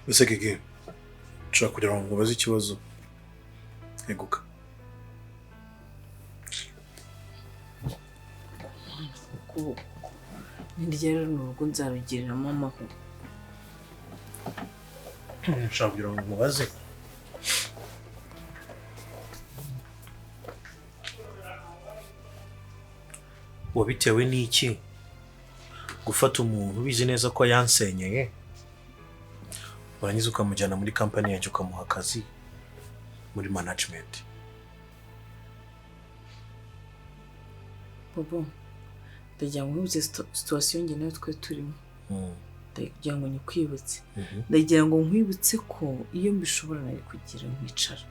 Ese Gigi, nshaka kugira ngo nkubaze ikibazo. Eguka. Kuko nirya rero ni urugo nzarugiriramo amahoro. Nshaka kugira ngo nkubaze. Wabitewe n'iki gufata umuntu ubizi neza ko yansenyeye, warangiza ukamujyana muri company yanjye ukamuha akazi muri management? Bobo, ndagira ngo nkwibutse situation njye nawe twe turimo. Ndagira ngo nyikwibutse. Ndagira ngo nkwibutse ko iyo mbishobora nari kugira nkicara.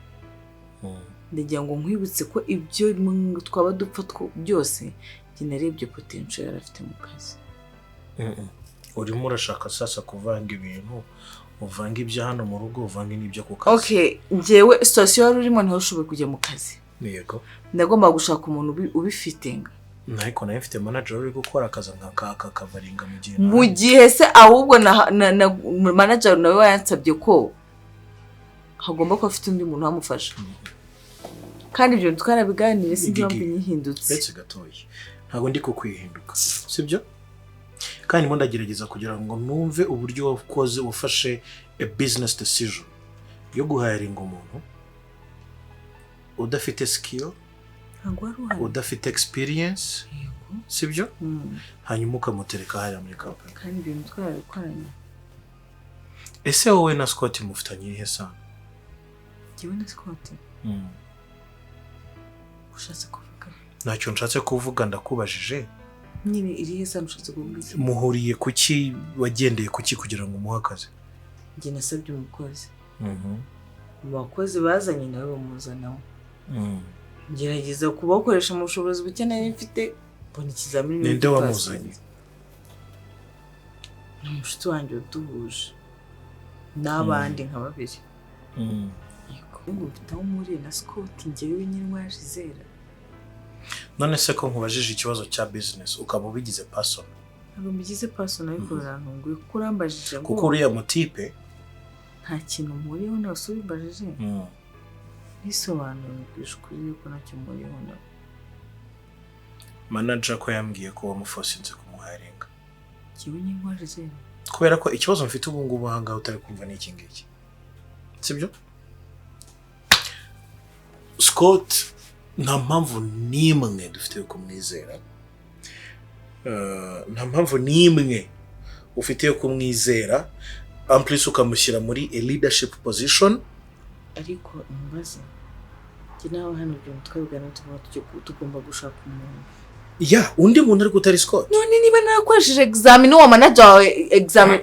Ndagira ngo nkwibutse ko ibyo twaba dupfa byose njye narebye potential yari afite mu kazi. Urimo urashaka sasa kuvanga ibintu, uvanga ibyo hano mu rugo, uvange n'ibyo ku kazi. Okay, njyewe situation wari urimo ntiwashoboye kujya mu kazi. Yego. Ndagomba gushaka umuntu ubifite. Ariko nawe mfite manager uri gukora akazi nka kavaringa mu gihe. Mu gihe se ahubwo na manager nawe yansabye ko hagomba kuba afite undi muntu wamufasha. Kandi ibyo twarabiganiriye sinzi impamvu nyihindutse. Uretse gatoya. Ntabwo ndi kukwihinduka. Sibyo? Kandi ndimo ndagerageza kugira ngo numve uburyo wakoze ufashe a business decision yo guharinga umuntu udafite skill, udafite experience, sibyo? Hanyuma ukamutereka hariya muri company. Kandi ibintu twarabikoranye. Ese wowe na Scott mufitanye ihe sano? Njyewe na Scott? Ushatse kuvuga? Ntacyo nshatse kuvuga, ndakubajije. Nyine irihe sano ushatse kuvuga iki? Muhuriye kuki, wagendeye kuki kugira ngo umuhe akazi? Njye nasabye umukozi. Mu bakozi bazanye nawe bamuzanaho. Ngerageza kubakoresha mu bushobozi buke nari mfite, mbona ikizamini. Ninde wamuzanye? Ni umushuti wanjye uduhuje n'abandi nka babiri. Yego, ngo mfite aho mpuriye na Scott, njyewe nyine wajizera. None se ko nkubajije ikibazo cya business ukaba ubigize personal? Ntabwo mbigize personal, ariko birantunguye kuko urambajije ngo kuko uriya mutipe nta kintu mpuriyeho nawe ubimbajije. Nisobanura ukuri yuko ntacyo mpuriyeho nawe. Manager ko yambwiye ko wamufosinze kumuharinga. Njyewe nyine wajizera. Kubera ko ikibazo mfite ubu ngubu aha ngaha utari kumva ni iki ngiki. Sibyo? Scott nta mpamvu n'imwe dufite yo kumwizera. Nta mpamvu n'imwe ufite yo kumwizera, en plus ukamushyira muri a leadership position. Ariko mubaze, njye nawe hano ibyo twabigana tugomba gushaka umuntu. Ya, undi muntu ariko utari Scott. None niba narakoresheje examen uwo manager wawe examen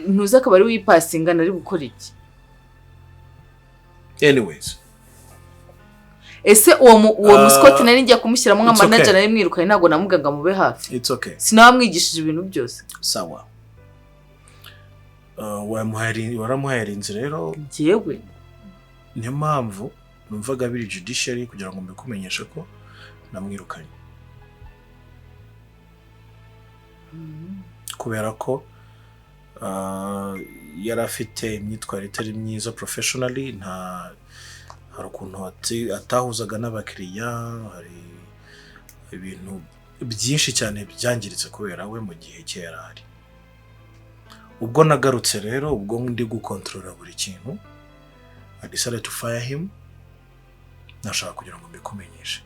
ntuzi akaba ari wipasinga nari gukora iki? Anyways. Ese uwo Scott nari ngiye kumushyiramo nka manager nari mwirukanye, ntabwo namuganga mube hafi. It's okay. Sinamwigishije ibintu byose. Sawa. Waramuharinze rero. Njyewe niyo mpamvu numvaga biri judiciary kugira ngo mbikumenyeshe ko namwirukanye. Kubera ko yari afite imyitwarire itari myiza professionally, nta hari ukuntu atahuzaga n'abakiriya, hari ibintu byinshi cyane byangiritse kubera we mu gihe cye yari ahari. Ubwo nagarutse rero, ubwo ndi gukontorora buri kintu, I decided to fire him. Nashaka kugira ngo mbikumenyeshe.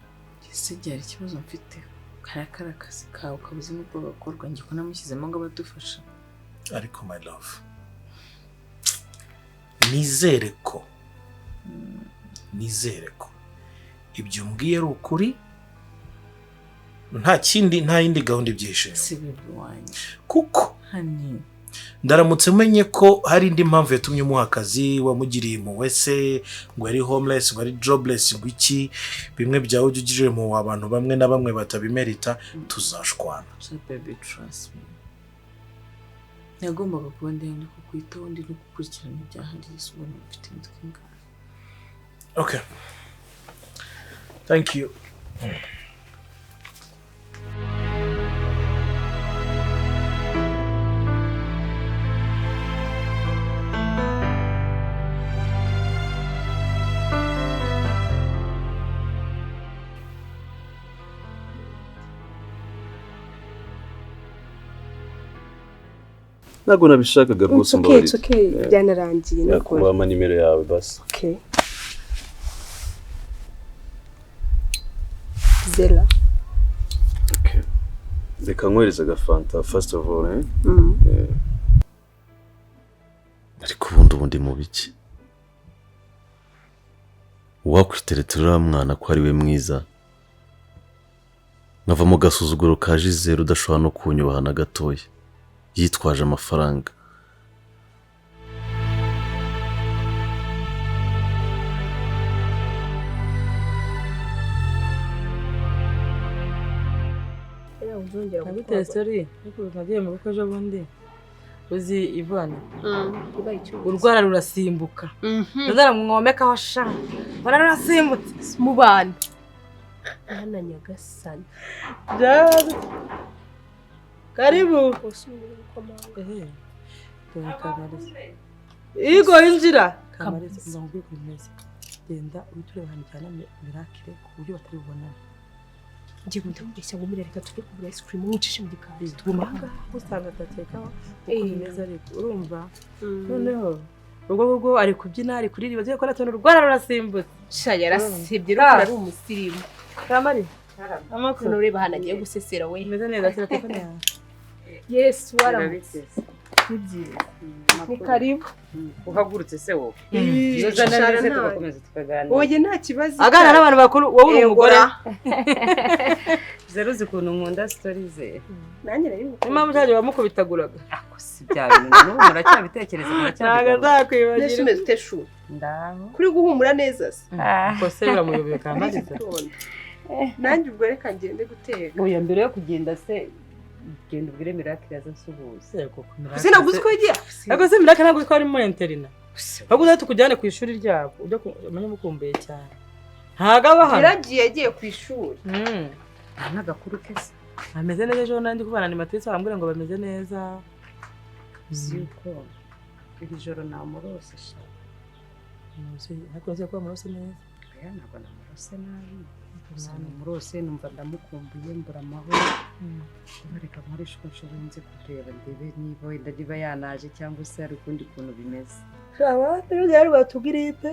Ese byari ikibazo mfite? Karakara akazi kawe kabuze n'uko gakorwa, njye ko namushyizemo ngo abadufasha. Ariko my love, nizere ko ibyo mbwiye ari ukuri, nta kindi, nta yindi gahunda ibyihishe. Si bibi wanjye. Kuko ndaramutse menye ko hari indi mpamvu yatumye umuha akazi, wamugiriye impuhwe se, ngo yari homeless, ngo ari jobless, ngo iki, bimwe byawe ujya ugirira impuhwe abantu bamwe na bamwe batabimerita, tuzashwana. Baby, trust me. Nagombaga kuba ndi hano kukwitaho, ndi no gukurikirana ibyahariye, ubona mfite imitwe ingana. Okay. Thank you. Ntabwo nabishakaga rwose. It's okay, it's Mbabarira. okay, byanarangiye nukuri. Yakuba nimero yawe basi. Okay. Zela. Okay. Reka nkohereze agafanta first of all, eh? Mm. Yeah. Ariko ubundi mu biki uwakwiteretera uriya mwana ko ari we mwiza, nkava mu gasuzuguro ka Gisele udashobora no kunyubaha na gatoya, yitwaje amafaranga. Naguteye story ariko nagiye mu bukwe ejo bundi, uzi Ivana, urwara rurasimbuka, ndaramwomekaho sha, mbona rurasimbutse mu bantu. Hana nyagasani. Karibu. Igo injira. Kamariza, ndamubwiye ukuntu bimeze. Genda uhite ureba ahantu cyane Miracle ku buryo batari bubonane. Ngiye ndamubeshya ngo murereka tujye kugura ice cream mwicishe mu gikari. Tuguma ahangaha usanga atatekaho uko bimeze, ariko urumva noneho ubwo ngubwo ari kubyina, ari kuririmba, agiye gukora tubona urwara rurasimbutse. Sha yarasebye rero, ari umusirimu. Kamari, amakuru? Ureba ahantu agiye gusesera we. Umeze neza, shyira telefone yawe. Yes, waramutse. Ni byiza. Ni karibu. Uhagurutse se wowe? Uzana neza tugakomeza tukaganira. Oye, nta kibazo. Aganira n'abantu bakuru, wowe uri umugore. Zeru, uzi ukuntu nkunda story ze. Nanjye nari Niyo mpamvu cyagiye wamukubitaguraga. Ako si bya bintu n'ubu muracyabitekereza? Ntabwo Muracyabigabura. azakwibagirwa. Nese umeze ute shu? Ndaho. Kuri guhumura neza se? Kose biramuyobeye Kamariza. Nanjye ubwo reka ngende guteka. Oya, mbere yo kugenda se, genda ubwire Miracle aze nsuhuze. Ese naguze uko yagiye? Ariko se Miracle ntabwo ko ari muri interina. Ahubwo uzaze tukujyane ku ishuri ryabo, ujya umenye umukumbuye cyane. Ntabwo aba hano. Yaragiye, yagiye ku ishuri. Nta n'agakuru ke se? Ameze neza, ejo nandi kubana animatrice bambwira ngo bameze neza. Uzi yuko iri joro namurose sha? Ariko nzi ko bamurose neza. Oya, ntabwo namurose nabi. Gusa namurose numva ndamukumbuye, mbura amahoro. Reka nkoreshe uko nshoboye nze kureba, ndebe niba wenda niba yanaje cyangwa se hari ukundi kuntu bimeze. Shaba rero batugiripe.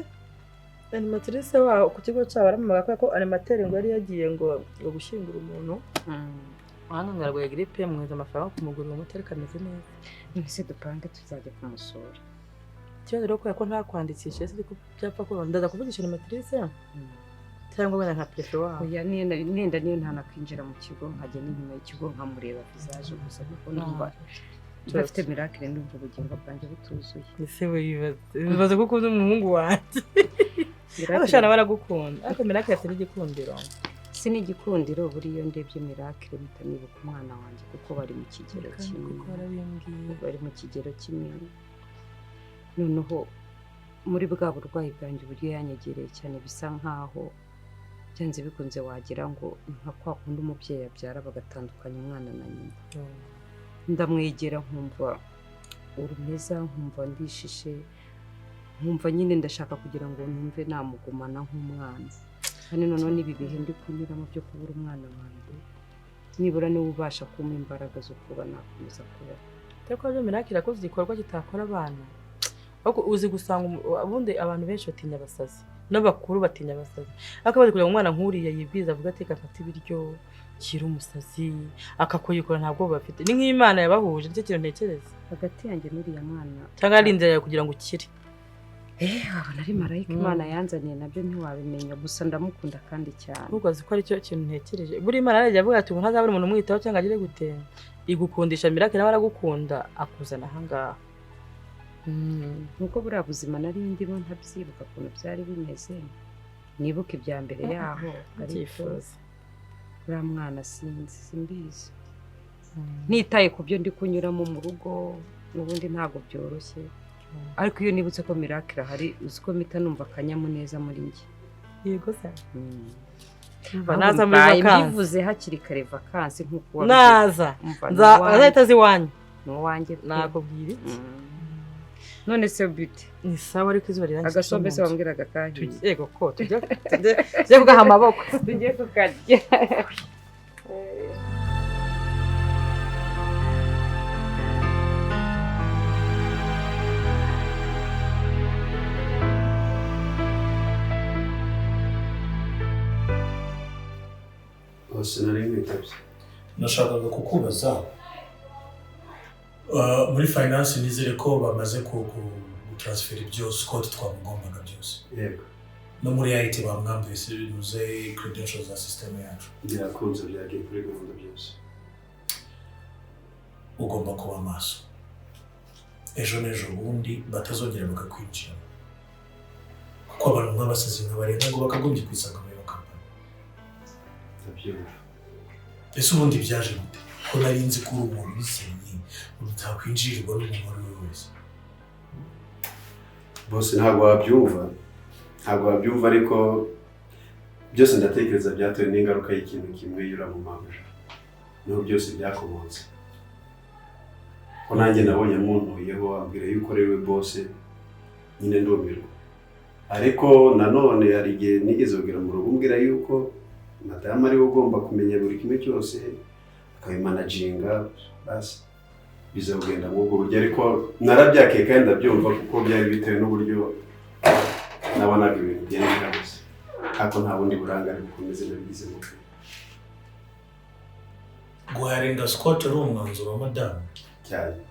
Animatrice waho ku kigo cyabo aramuhamagara kubera ko animateur ngo yari yagiye ngo gushyingura umuntu. Hano ngo arwaye grippe, yamwohereza amafaranga yo kumugurira umuti, ariko ameze neza. None se dupange tuzajya kumusura? Ikibazo rero kubera ko ntakwandikishije sinzi ko byapfa kuba ndaza kuvugisha animatrice cyangwa wenda nka préfet waho. Oya, nenda niyo ntanakwinjira mu kigo, nkajya n'inyuma y'ikigo nkamureba visage gusa, kuko numva ntafite Miracle ndumva ubugingo bwanjye butuzuye. Ese we bibaza ko ukunda umuhungu wanjye? Ariko shana baragukunda, ariko Miracle afite n'igikundiro. Si n'igikundiro, buriya ndebye Miracle mpita nibuka umwana wanjye, kuko bari mu kigero kimwe. Kuko warabimbwiye. Bari mu kigero kimwe. Noneho muri bwa burwayi bwanjye, uburyo yanyegereye cyane, bisa nkaho byanze bikunze wagira ngo ni nka kwa kundi umubyeyi abyara bagatandukanya umwana na nyina. Ndamwegera nkumva urumeza, nkumva ndishishe, nkumva nyine ndashaka kugira ngo numve namugumana nk'umwana. Kandi noneho n'ibi bihe ndi kunyuramo byo kubura umwana wanjye, nibura niwe ubasha kumpa imbaraga zo kuba nakomeza kubaho. Ariko byo Miracle yakoze igikorwa kitakora abana. Ariko uzi gusanga ubundi abantu benshi batinya abasazi, n'abakuru batinya abasazi. Ariko bazi kugira ngo umwana nk'uriya yibwiriza avuga ati reka mfate ibiryo kiri umusazi, akakuyikora ntabwo bafite. Ni nk'Imana yabahuje, nicyo kintu ntekereza. Hagati yanjye n'uriya mwana cyangwa ari inzira yawe kugira ngo ukire. Wabona ari marayika Imana yanzaniye, nabyo ntiwabimenya, gusa ndamukunda kandi cyane. Ahubwo azi ko aricyo kintu ntekereje. Buriya Imana yarajya avuga ati umuntu ntazabura umuntu umwitaho cyangwa agire gute, igukundisha Miracle nawe aragukunda akuzana ahangaha. Nuko buriya buzima nari ndimo ntabyibuka ukuntu byari bimeze, nibuka ibya mbere yaho, ariko Byifuza. uriya mwana sinzi, simbizi. Nitaye ku byo ndi kunyuramo mu rugo n'ubundi ntabwo byoroshye, ariko iyo nibutse ko Miracle ahari, uzi ko mpita numva akanyamuneza muri njye. Yego se. Ahubwo Naza muri mbaye vacances. mbivuze hakiri kare, vacances nk'uko wabivuze. Naza. Umva, ni uwanjye. Azahita aza iwanyu. Ni uwanjye pe. Nakubwira iki? None se bite? Ni sawa, ariko izuba rirangiye. Agasombe se wambwiraga kahiye? Yego ko tujye kugaha amaboko. Tujye kukarya. Bose nari nkwitabye. Nashakaga kukubaza muri finance, nizere ko bamaze gutaransifera ibyo Scott twamugombaga byose. Yego. No muri IT bamwambuye nuze credentials za system yacu. Byakunze, byagiye kuri gahunda byose. Ugomba kuba maso, ejo n'ejo bundi batazongera bakakwinjira, kuko abantu nk'abasazi nkabarenga ngo bakagombye kwisanga muri iyo kampani. Ndabyumva. Ese ubundi byaje gute, ko nari nzi ko uri umuntu wisenye, utakwinjirirwa n'umuntu uwo ari we wese? Bose ntabwo wabyumva, ntabwo wabyumva, ariko byose ndatekereza byatewe n'ingaruka y'ikintu kimwe yura mu mabuja, niho byose byakomotse. Ko nanjye nabonye amuntuyeho ambwira yuko ari we bose, nyine ndumirwa. Ariko nanone hari igihe nigeze kugera mu rugo umbwira yuko madamu ariwe ugomba kumenya buri kimwe cyose akabimanaginga, basi biza kugenda muri ubwo buryo. Ariko narabyakiye kandi ndabyumva, kuko byari bitewe n'uburyo nabonaga ibintu bigenda bihagaze, ariko nta bundi burangare bukomeze nabigizemo. Guharenga Scott ari umwanzuro wa madamu? Cyane,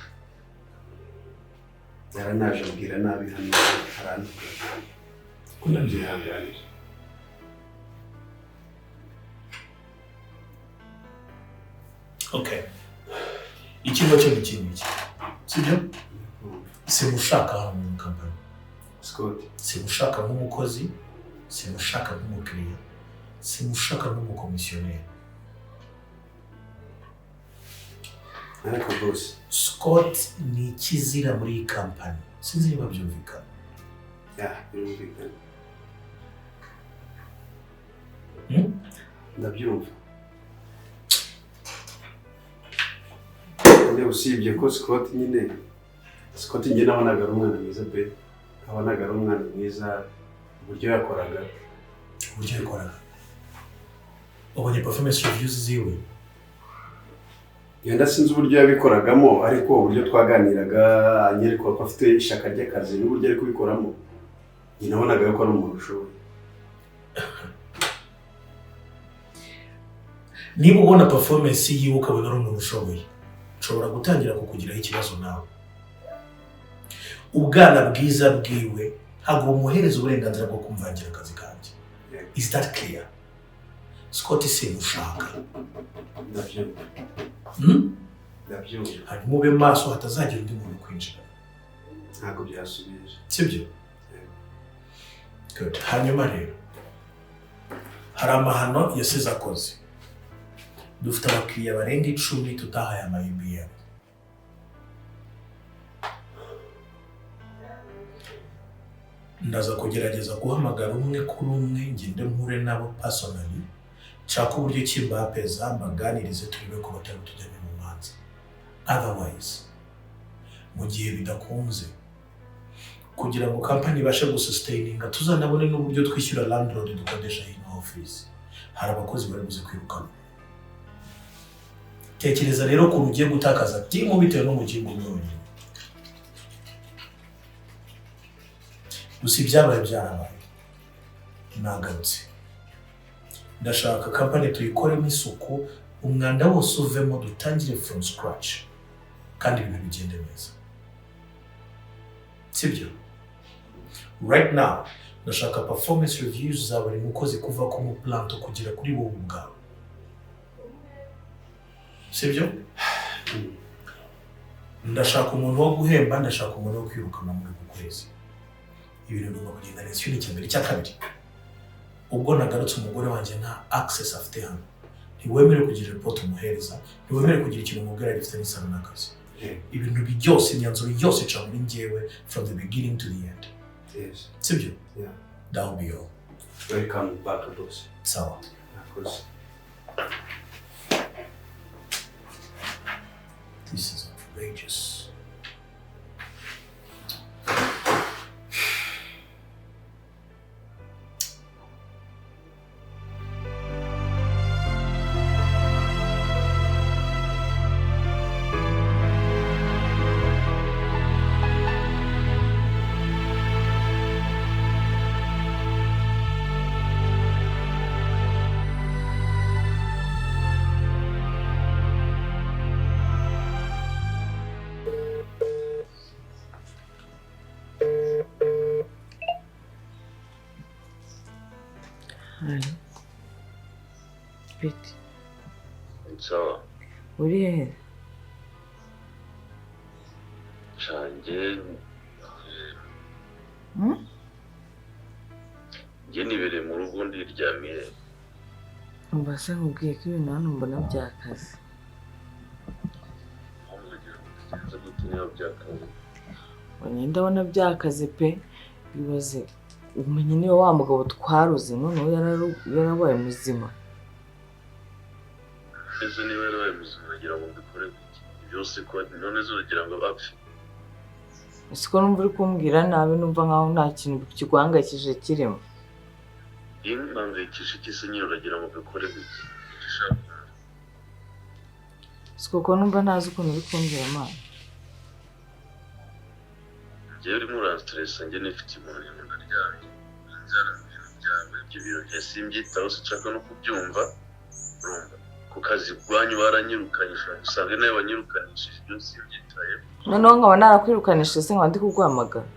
yaranaje ambwira nabi hano, arantuka, ko ndabyihanganira. Okay, ikigo cyo ni iki ngiki, sibyo? Simushaka hano mu kampani. Scott? Simushaka nk'umukozi, simushaka nk'umukiriya, simushaka nk'umukomisiyoneri. Ariko bose. Scott ni ikizira muri iyi kampani, sinzi niba byumvikana. Ya, birumvikana. Ndabyumva. Nyine usibye ko Scott, nyine Scott njye nabonaga ari umwana mwiza pe, nabonaga ari umwana mwiza uburyo yakoraga. Uburyo yakoraga, ubonye performance reviews ziwe? Yenda sinzi uburyo yabikoragamo, ariko uburyo twaganiraga anyereka ko afite ishyaka ry'akazi n'uburyo ari kubikoramo, njye nabonaga ko ari umuntu ushoboye. Niba ubona performance yiwe ukabona ari umuntu ushoboye, nshobora gutangira kukugiraho ikibazo nawe. Ubwana bwiza bwiwe ntabwo bumuhereza uburenganzira bwo kumvangira akazi kanjye. Is that clear? Scott simushaka. Ndabyumva. Ndabyumva. Hanyuma ube maso hatazagira undi muntu kwinjira. Ntabwo byasubije. Sibyo? Good. Hanyuma rero hari amahano yasize akoze. Dufite abakiriya barenga 10 tutahaye ama EBM. Ndaza kugerageza guhamagara umwe kuri umwe, ngende mpure nabo personally, nshaka uburyo ki mbapeza, mbaganirize, turebe ko batari tujyane mu manza. Otherwise, mu gihe bidakunze, kugira ngo kampani ibashe gusustaininga, tuzanabone n'uburyo twishyura landlord dukodesha ino office, hari abakozi bari buze kwirukana. Tekereza rero ukuntu ugiye gutakaza timu bitewe n'umukingo umwe wenyine. Gusa ibyabaye byarabaye, nagarutse. Ndashaka kampani tuyikoremo isuku, umwanda wose uvemo, dutangire from scratch, kandi ibintu bigende neza, sibyo? Right now ndashaka performance reviews za buri mukozi kuva ku muplanto kugera kuri wowe ubwawe, sibyo? Ndashaka umuntu wo guhemba, ndashaka umuntu wo kwirukana muri uku kwezi. Ibintu bigomba kugenda neza. Icyo ni icya mbere. Icya kabiri, ubwo nagarutse umugore wanjye nta access afite hano, ntiwemerewe kugira report umuhereza, ntiwemerewe kugira ikintu umubwira gifite n'isano n'akazi. Ibintu byose, imyanzuro yose ica muri njyewe from the beginning to the end. Yes. Sibyo? Yeah. That will be all. Welcome back, boss. Sawa. Of course. This is outrageous. Hano. Bite. Sawa. Uri hehe? Canjye njye nibereye mu rugo ndiryamiye. Umva se nkubwiye ko ibintu hano mbona byakaze. Njye ndabona byakaze pe, ibaze umenye niba wa mugabo twaruze noneho yarabaye muzima. Ese niba yarabaye muzima uragira ngo mbikore gute? Byose ko none se uragira ngo apfe? Siko numva uri kumbwira nabi, numva nkaho nta kintu kiguhangayikishije kirimo. Impangayikisha iki se nyine uragira ngo mbikore gute? Siko ko numva ntazi ukuntu uri kumbwira Mana. Njyewe urimo uranstressa, njye nifite umuntu ndaryamye. Inzara mu bintu byawe, ibyo bintu bya simbyitaho, sinshaka no kubyumva. Urumva ku kazi rwanyu baranyirukanye, ushobora gusanga nawe wanyirukanishije, ibyo simbyitayeho. Noneho nkaba narakwirukanishije se nkaba ndi kuguhamagara.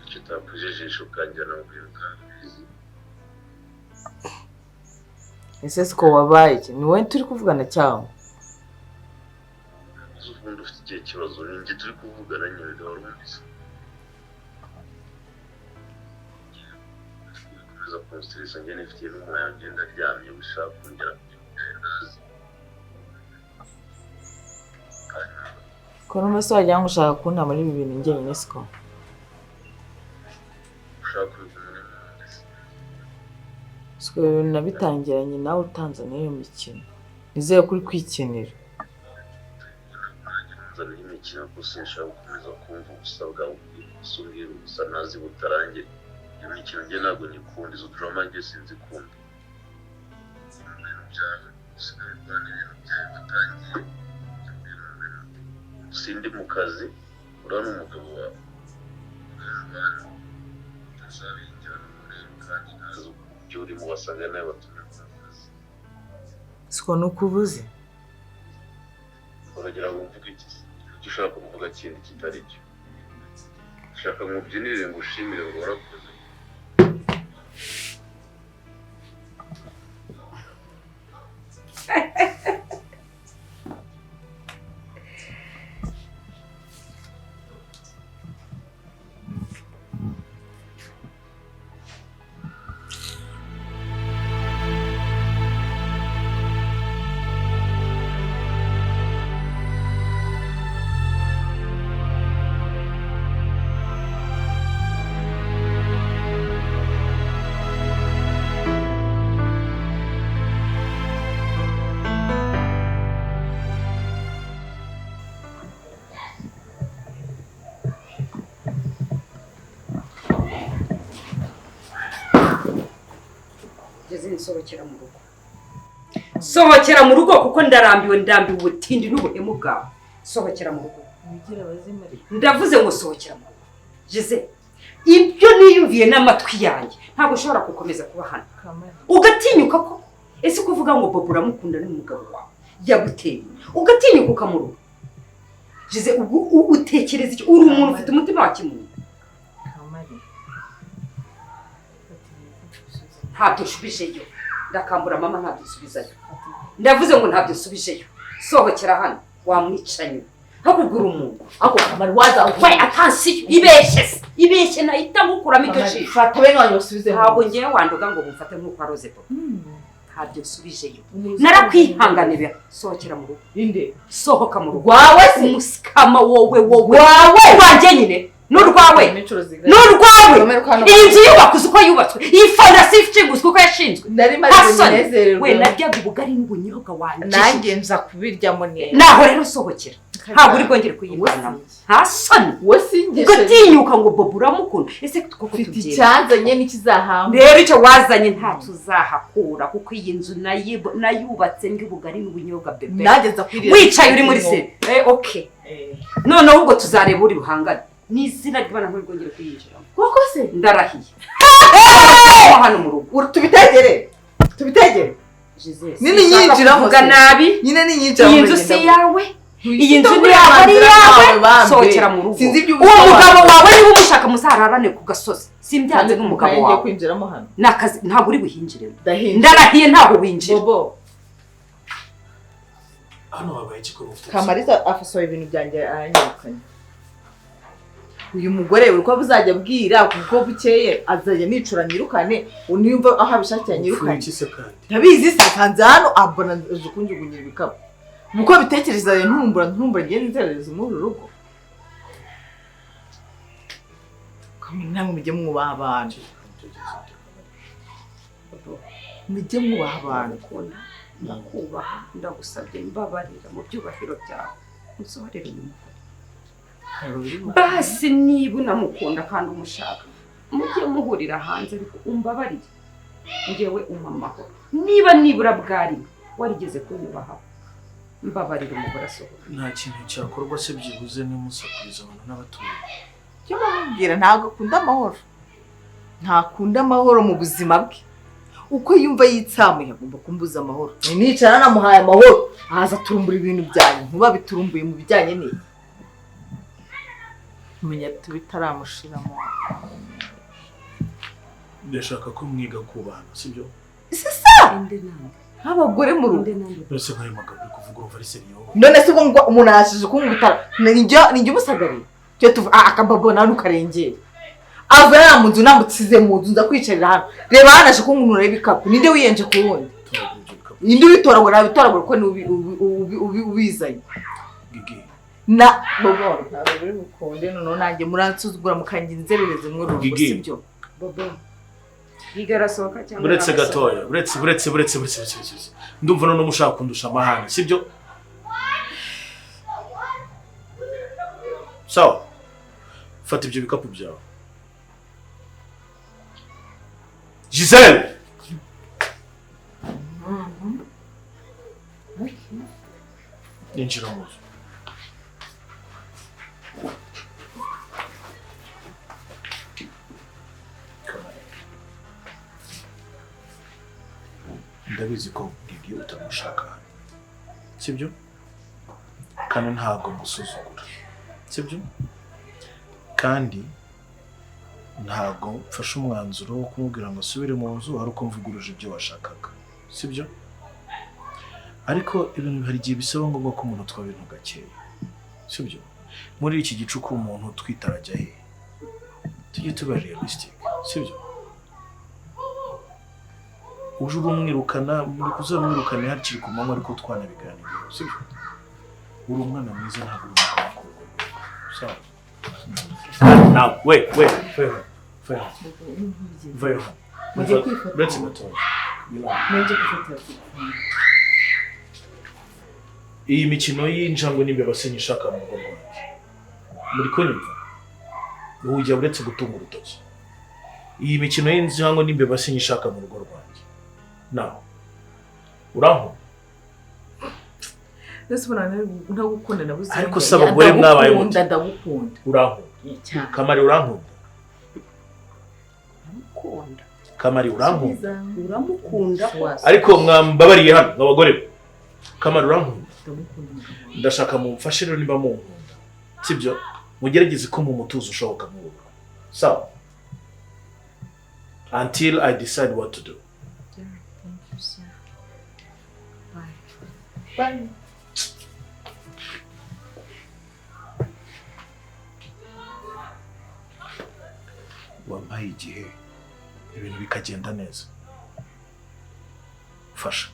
Icyo utakujijisha ukanjyana mu bintu utabizi. Ese siko wabaye iki? Ni wowe turi kuvugana cyangwa? Ubundi ufite ikihe kibazo? Ni njye turi kuvugana nyine gahoro wumvise. Komeza kunstressa, njye nifitiye n'umwanya ngenda aryamye, ushaka kongera kugenda. Ko numva se wagira ngo ushaka kunta muri ibi bintu njyenyine siko? Ushaka kubivamo n'ubundi. Siko ibintu nabitangiranye nawe utanzaniye iyo mikino. Nizere ko uri kwikinira. Nzaniye imikino kuko sinshaka gukomeza kumva ubusa bwawe umbwira ubusa ntazi butarangira. Iyo mikino njye ntabwo nyikunda, izo drama njye sinzikunda. Ibintu byawe usigaye urwana ibintu byawe watangiye. Sindi mu kazi, uriya ni umugabo wawe. Ntazabinjyana muri kandi ntazi ibyo urimo wasanga nawe watumye mu kazi. Siko nuko ubuze? Uragira ngo mvuge iki? Icyo ushaka kuvuga kindi kitari cyo. Ushaka nkubyinirire ngo ushimire ngo warakoze. Nsohokera mu rugo, sohokera mu rugo kuko ndarambiwe, ndambiwe ubutindi n'ubuhemu bwawe. Sohokera mu rugo, ndavuze ngo sohokera mu rugo. Jize, ibyo niyumviye n'amatwi yanjye ntabwo ushobora gukomeza kuba hano ugatinyuka ko ese kuvuga ngo Bobo uramukunda n'umugabo wawe yaguteye ugatinyuka ukamuruka. Jize, ubwo utekereza iki? Uri umuntu ufite umutima wa kimuntu? Ntabyo nsubijeyo, ndakambura mama, ntabyo nsubizayo. Ndavuze ngo ntabyo nsubijeyo. Sohokera hano wamwicanye hakugura umuntu ako kamari waza we atansiyo ibeshye se ibeshye nahita ngukuramo iryo jisho. Fata bene wanyu basubize. Ntabwo ngewe wandoga ngo mumfate nk'uko aroze Bobo. Ntabyo nsubijeyo, narakwihanganira. Sohokera mu rugo. Inde sohoka mu rugo wawe se umusikama wowe wowe wawe wanjye nyine n'urwawe n'urwawe. Iyi nzu yubakwa uko yubatswe, iyi fondasiyo ishinguzwe uko yashinzwe. Nari maze kunezererwa. We naryaga ubugari n'ubunyobwa wanjye. Nanjye nza kubiryamo neza. Naho rero sohokera, ntabwo uri bwongere kuyivanamo. Nta soni we singeshe ugatinyuka ngo Bobo uramukunda. Ese koko mfite tubyemera? Icyanzanye n'ikizahamba. Rero icyo wazanye ntacyo uzahakura kuko iyi nzu nayubatse ndya n'ubunyobwa bebe. Nanjye nza kwirira. Wicaye uri muri se okay. Noneho ubwo tuzareba uri buhangane n'izina ry'Imana nturi bwongere kuyinjiramo. Koko se ndarahiye hano mu rugo. Tubitegere tubitegere. Gisele, Nini sinshaka nyinjiramo kuvuga se? nabi. Nyine ninyinjiramo Iyi nzu si iyawe. Iyi nzu ni yawe, ari iyawe, sohokera mu rugo. Sinzi ibyo Uwo mugabo wawe niba umushaka muzararane ku gasozi. Simbyanze n'umugabo Ngiye wawe. kwinjiramo hano. Ni akazi, ntabwo uri buhinjiremo. Ndahinjira. Ndarahiye ntabwo winjira. Bobo. Hano habaye iki ko mufite? Kamariza afasoye ibintu byanjye aranyirukanye. Uyu mugore uri ko buzajya abwira kuko bukeye azajya nicura nyirukane, uniyumva aho abishakiye nyirukane. Iki se kandi? Ndabizi se asanze hano abona aje kunjugunyira ibikapu. Muko bitekereza ntumbura ntumbura ngiye nzerereza muri uru rugo. Kamwe namwe mujye mwubaha abantu. Mujye mwubaha abantu. Ndagukunda, ndakubaha, ndagusabye mbabarira mu byubahiro byawe. Unsohorere uyu mugore. Basi niba unamukunda kandi umushaka, mujye muhurira hanze ariko umbabarire. Njyewe umpa amahoro. Niba nibura bwari warigeze kunyubaha, mbabarira umugore asohoka. Nta kintu cyakorwa se byibuze nimusakuriza abantu n'abatuye. Cyo bamubwira ntabwo akunda amahoro. Ntakunda amahoro mu buzima bwe. Uko yumva yitsamuye agomba kumbuza amahoro. Nicara namuhaye amahoro, aza turumbura ibintu byanyu, nkuba biturumbuye mu bijyanye n'iki. Menya tubitaramushiramo. Ndashaka ko mwiga kubana, sibyo? Sisa! Abagore mu rugo. Nose nkayo magambo uri kuvuga urumva ari seriyo. None se ubwo ngo umuntu arashije kunkubita, ninjye umusagariye. Cyo tuva akababo nawe ukarengera. Ava ya mu nzu namutsize mu nzu nza kwicarira hano. Reba hano aje kunkunura ibikapu. Ninde wiyenje ku wundi? Ninde ubitoragura nabitoragura ko ni ubizanye. Gigi. Na Bobo ntabwo biri bukunde noneho nanjye muransuzugura mukangira inzererezi muri uru rugo, sibyo? Bobo. Gigi arasohoka cyangwa Buretse gatoya, buretse buretse buretse buretse buretse. Ndumva none mushaka kundusha amahane, sibyo? Sawa. Fata ibyo bikapu byawe. Giselle! Ninjira mu nzu. Ndabizi ko Gigi utamushaka hano, sibyo? Kandi ntabwo musuzugura, sibyo? Kandi ntabwo mfashe umwanzuro wo kumubwira ngo asubire mu nzu ari uko mvuguruje ibyo washakaga, sibyo? Ariko ibintu hari igihe bisaba ngombwa ko umuntu atwara ibintu gakeya, sibyo? Muri iki gicuku umuntu utwite arajya he? Tujye tuba realistic, sibyo? Uje urumwirukana, muri kuzamwirukana hakiri ku manywa ariko twanabiganiriyeho, sibyo? Uri umwana mwiza ntabwo uri umugabo mukuru. Sawa. Now, wait, wait, wait, wait, wait. Uretse gatoya. Iyi mikino y'injangwe n'imbeba sinyishaka mu rugo rwanjye. Muri kunyumva? Ujya uretse gutunga urutoki. Iyi mikino y'injangwe n'imbeba sinyishaka mu rugo rwanjye. Now, uraho? Nese ubona ntagukunda nabuze. Ariko se abagore mwabaye mute? Ndagukunda. Urankunda. Kamari urankunda. Ndagukunda. Kamari urankunda. Uramukunda. Ariko mwambabariye hano abagore. Kamari urankunda. Ndashaka mumfashe rero niba munkunda. Sibyo? Mugerageze ko mu mutuzo ushoboka mu rugo. Sawa. Until I decide what to do. Yeah, thank you sir. Bye. Bye. Wampaye igihe ibintu bikagenda neza. Fasha.